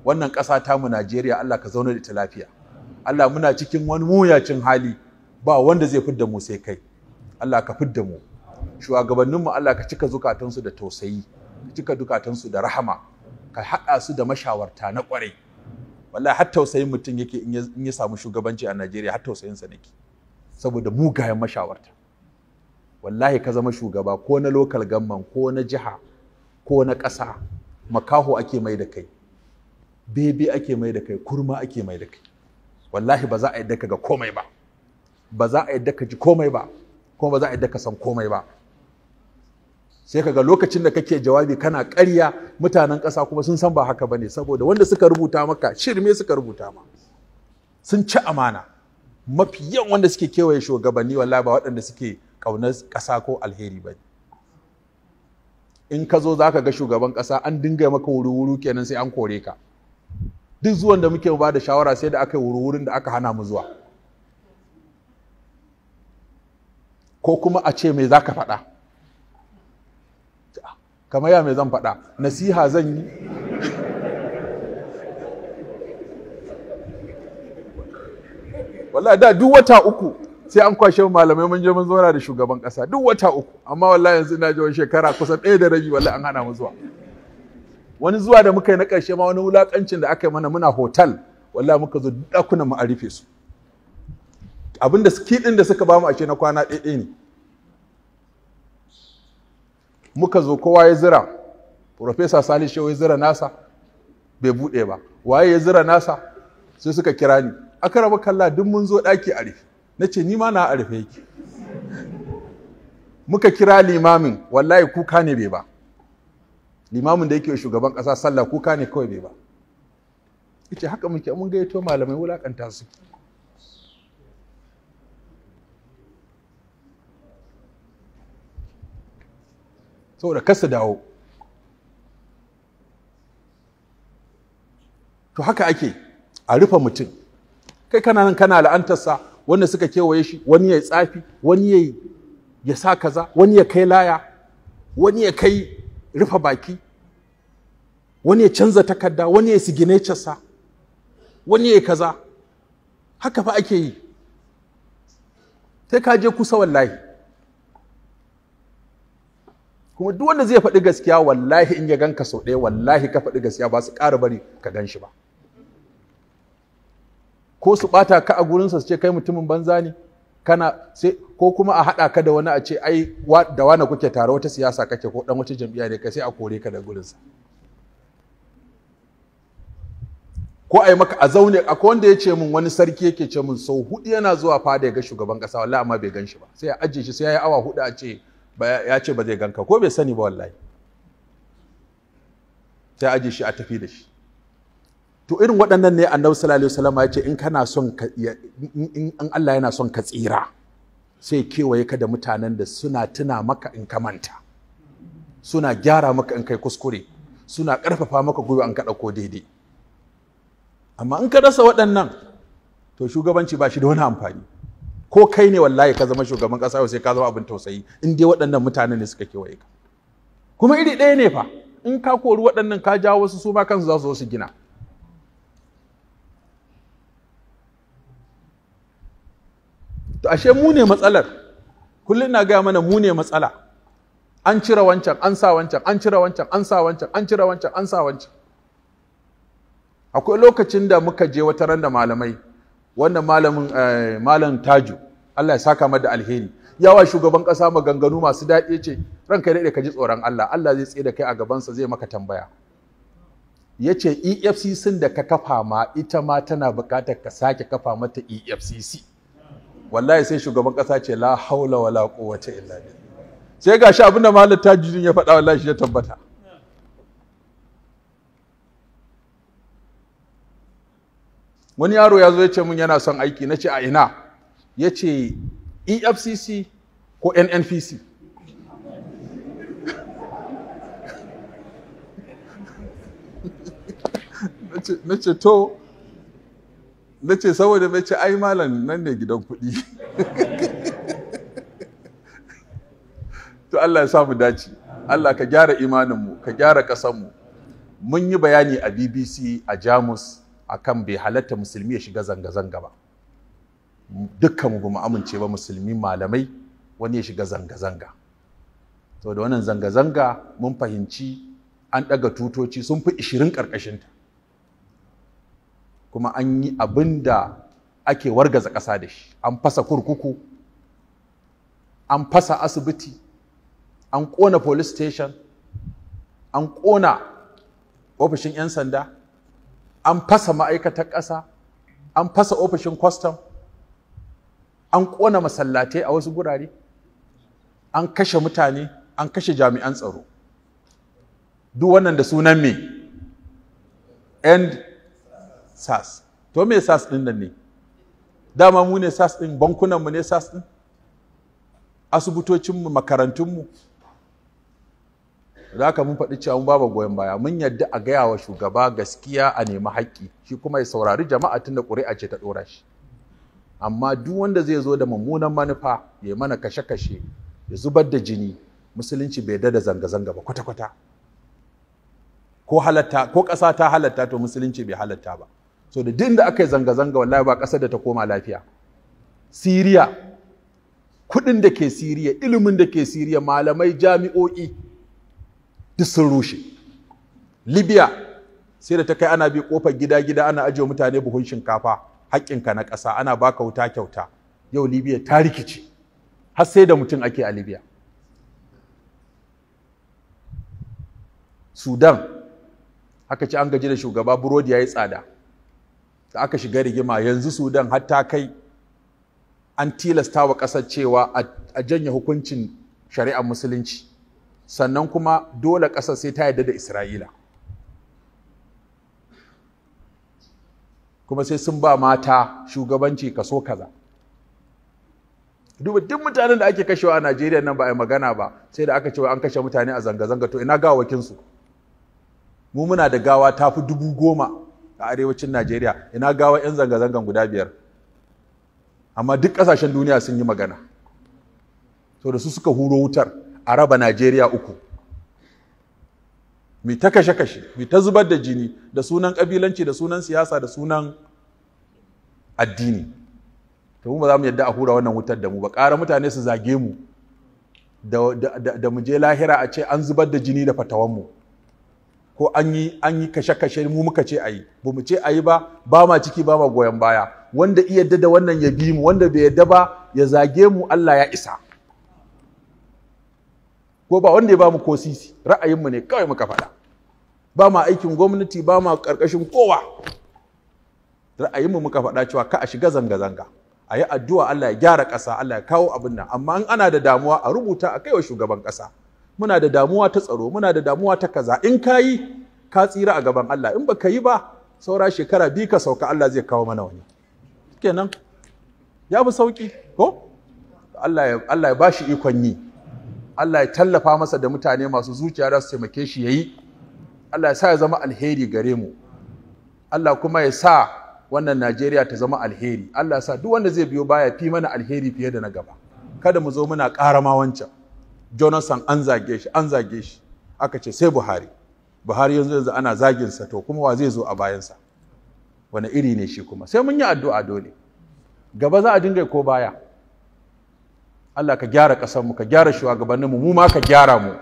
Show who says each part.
Speaker 1: Wannan ƙasa tamu Najeriya, Allah ka zauna da ita lafiya. Allah, muna cikin wani muyacin hali, ba wanda zai fidda mu sai kai. Allah ka fidda mu. Shugabanninmu, Allah ka cika zukatansu da tausayi, ka cika zukatansu da rahama, ka haɗa su da mashawarta na ƙwarai. Wallahi har tausayin mutum yake in ya samu shugabanci a Najeriya, har tausayinsa nake, saboda mugayen mashawarta. Wallahi ka zama shugaba ko na local government ko na jiha ko na ƙasa, makaho ake mai da kai, bebe ake mai da kai, kurma ake mai da kai. Wallahi ba za a yadda ka ga komai ba, ba za a yadda ka ji komai ba, kuma ba za a yadda ka san komai ba. Sai kaga lokacin da kake jawabi kana ƙarya, mutanen ƙasa kuma sun san ba haka bane, saboda wanda suka rubuta maka shirme suka rubuta ma, sun ci amana. Mafi yawan wanda suke kewaye shugabanni, wallahi ba waɗanda suke ƙaunar ƙasa ko alheri ba. In ka zo za ka ga shugaban ƙasa, an dinga maka wuru-wuru kenan, sai an kore ka. Duk zuwan da muke ba da shawara, sai da aka yi wuru-wurin da aka hana mu zuwa, ko kuma a ce, "Me za ka faɗa?" Kamar ya me zan faɗa? Nasiha zan yi. Wallahi da duk wata 3 sai an kwashe malamai mun je mun zauna da shugaban ƙasa, duk wata 3. Amma wallahi yanzu ina ji wani shekara kusan 1.5, wallahi an hana mu zuwa. Wani zuwa da muka yi na ƙarshe ma, wani wulaƙancin da aka yi mana, muna hotel, wallahi muka zo, ɗakunan mu a rufe su. Abinda kiɗin da suka bamu ashe na kwana ɗaya ne. Muka zo, kowa ya zira. Professor Salisu Shehu ya zira nasa, bai buɗe ba. Waye ya zira nasa? Sai suka kira ni, "Aka raba kalla, duk mun zo, ɗaki a rufe." Na ce, "Ni ma na a rufe yake." Muka kira limamin, wallahi kuka ne bai ba. Limamin da yake shugaban ƙasa sallah, kuka ne kawai bai ba. Yace haka muke, mun gayyato malamai, wulakanta su. Saboda kasa dawo. To haka ake a rufe mutum. Kai kana nan kana la'antarsa, wanda suka kewaye shi, wani ya tsafi, wani ya sa kaza, wani ya kai laya, wani ya kai rufe baki, wani ya canza takarda, wani ya sa, wani ya kaza. Haka fa ake yi. Sai ka je kusa, wallahi. Kuma duk wanda zai faɗi gaskiya, wallahi in ya ganka sau ɗaya, wallahi ka faɗi gaskiya, ba su ƙara bari ka gan shi ba. Ko su ɓata ka a gurinsa, su ce kai mutumin banza ne kana sai, ko kuma a haɗa ka da wani, a ce ai da wane kuke tare, wata siyasa kake, ko ɗan wata jam'iyya ne ka, sai a kore ka da gurinsa. Ko a yi maka a zaune. Akwai wanda ya ce min, wani sarki yake ce min sau 4 yana zuwa fada ya ga shugaban ƙasa, wallahi amma bai gan shi ba. Sai ya ajiye shi, sai ya yi awa 4, a ce ya ce ba zai ganka, ko bai sani ba wallahi. Sai ajiye shi a tafi da shi. To irin waɗannan ne Annabi sallallahu alaihi wasallam ya ce in kana son ka, in Allah yana son ka tsira, sai kewaye ka da mutanen da suna tuna maka in ka manta, suna gyara maka in kai kuskure, suna ƙarfafa maka gwiwa in ka ɗauko daidai. Amma in ka rasa waɗannan, to shugabanci ba shi da wani amfani. Ko kai ne wallahi ka zama shugaban ƙasa, sai ka zama abin tausayi in dai waɗannan mutanen ne suka kewaye ka. Kuma iri ɗaya ne fa, in ka kori waɗannan ka jawo wasu, su ma kansu za su zo su gina. To ashe mu ne matsalar. Kullum na gaya mana, mu ne matsala. An cire wancan, an sa wancan, an cire wancan, an sa wancan, an cire wancan, an sa wancan. Akwai lokacin da muka je wata ran da malamai, wannan malamin, Malam Taju, Allah ya saka mada alheri, yawa shugaban kasa maganganu masu daɗi, ce, "Ranka daɗe, ka ji tsoron Allah, Allah zai tsaye da kai a gabansa, zai maka tambaya." Ya ce, "EFCC da ka kafa ma, ita ma tana buƙatar ka sake kafa mata EFCC." Wallahi sai shugaban kasa ce, "La haula wala quwwata illa billah." Sai gashi abinda Malam Tajudin ya faɗa, wallahi shi ya tabbata. Wani yaro ya zo ya ce mun yana son aiki. Na ce, "A ina?" Ya ce, "EFCC ko NNPC." Na ce, "To." Na ce, "Saboda mai?" Ce, "Ai malam, nan ne gidan kuɗi." To Allah ya sa mu dace. Allah ka gyara imaninmu, ka gyara ƙasanmu. Mun yi bayani a BBC a Jamus akan bai halatta musulmi ya shiga zanga-zanga ba. Dukkan mu bamu amince ba musulmi malamai wani ya shiga zanga-zanga. Saboda wannan zanga-zanga mun fahimci an ɗaga tutoci sun fi 20 ƙarƙashinta. Kuma an yi abin da ake wargaza ƙasa da shi. An fasa kurkuku, an fasa asibiti, an ƙona police station, an ƙona ofishin 'yan sanda, an fasa ma'aikatar ƙasa, an fasa ofishin kwastam, an ƙona masallatai a wasu gurare, an kashe mutane, an kashe jami'an tsaro. Duk wannan da sunan me? End SARS. To me SARS ɗin nan ne? Dama mu ne SARS ɗin, bankunanmu ne SARS ɗin, asibitocinmu, makarantunmu. Da haka mun faɗi cewa mun ba goyon baya, mun yadda a gaya wa shugaba gaskiya a nemi haƙƙi, shi kuma ya saurari jama'a tun da ƙuri'a ce ta ɗora shi. Amma duk wanda zai zo da mummunan manufa ya mana kashe-kashe, ya zubar da jini, musulunci bai yarda da zanga-zanga ba kwata-kwata. Ko halatta, ko ƙasa ta halatta, to musulunci bai halatta ba. So da duk inda aka yi zanga-zanga wallahi ba ƙasar da ta koma lafiya. Siriya, kuɗin da ke Siriya, ilimin da ke Siriya, malamai, jami'o'i duk sun rushe. Libya sai da ta kai ana bi kofar gida-gida ana ajiye mutane buhun shinkafa, haƙƙinka na ƙasa, ana baka wuta kyauta. Yau Libya ta rikice, har sai da mutum ake a Libya. Sudan aka ci an gaji da shugaba, burodi ya yi tsada, da aka shiga rigima. Yanzu Sudan har ta kai an tilasta wa ƙasar cewa a janye hukuncin shari'ar musulunci, sannan kuma dole ƙasar sai ta yarda da Isra'ila, kuma sai sun ba mata shugabanci kaso kaza. Duba duk mutanen da ake kashewa a Najeriya nan ba a yi magana ba, sai da aka ce an kashe mutane a zanga-zanga, to ina gawakinsu? Mu muna da gawa ta fi 10,000 a arewacin Najeriya, ina gawa 'yan zanga-zangan guda 5? Amma duk ƙasashen duniya sun yi magana. To da su suka huro wutar a raba Najeriya 3. Mi ta kashe-kashe, mi ta zubar da jini da sunan ƙabilanci, da sunan siyasa, da sunan addini. To mu ba za mu yadda a hura wannan wutar da mu ba. Ƙara mutane su zage mu da mu je lahira a ce an zubar da jini da fatawanmu, ko an yi kashe-kashe mu muka ce a yi, ba mu ce a yi ba, ba ma ciki, ba ma goyon baya. Wanda iya yadda da wannan ya bi mu, wanda bai yadda ba ya zage mu, Allah ya isa. Ko ba wanda ya ba mu ko sisi, ra'ayinmu ne kawai muka faɗa. Ba ma aikin gwamnati, ba ma ƙarƙashin kowa. Ra'ayinmu muka faɗa cewa ka a shiga zanga-zanga, a yi addu'a Allah ya gyara ƙasa, Allah ya kawo abin nan. Amma in ana da damuwa a rubuta a kaiwa shugaban ƙasa. Muna da damuwa ta tsaro, muna da damuwa ta kaza. In ka yi, ka tsira a gaban Allah. In baka yi ba, saura shekara 2 ka sauka, Allah zai kawo mana wani. Kenan ya fi sauki ko? Allah ya ba shi ikon yi. Allah ya tallafa masa da mutane masu zuciya da su taimake shi yayi. Allah ya sa ya zama alheri gare mu. Allah kuma ya sa wannan Najeriya ta zama alheri. Allah ya sa duk wanda zai biyo baya fi mana alheri fiye da na gaba. Kada mu zo muna ƙara ma wancan. Jonathan an zage shi, an zage shi. Aka ce sai Buhari. Buhari yanzu ana zagin sa, to kuma wa zai zo a bayansa? Wani iri ne shi kuma? Sai mun yi addu'a dole. Gaba za a dinga ko baya? Allah ka gyara ƙasarmu, ka gyara shugabanninmu, mu ma ka gyara mu.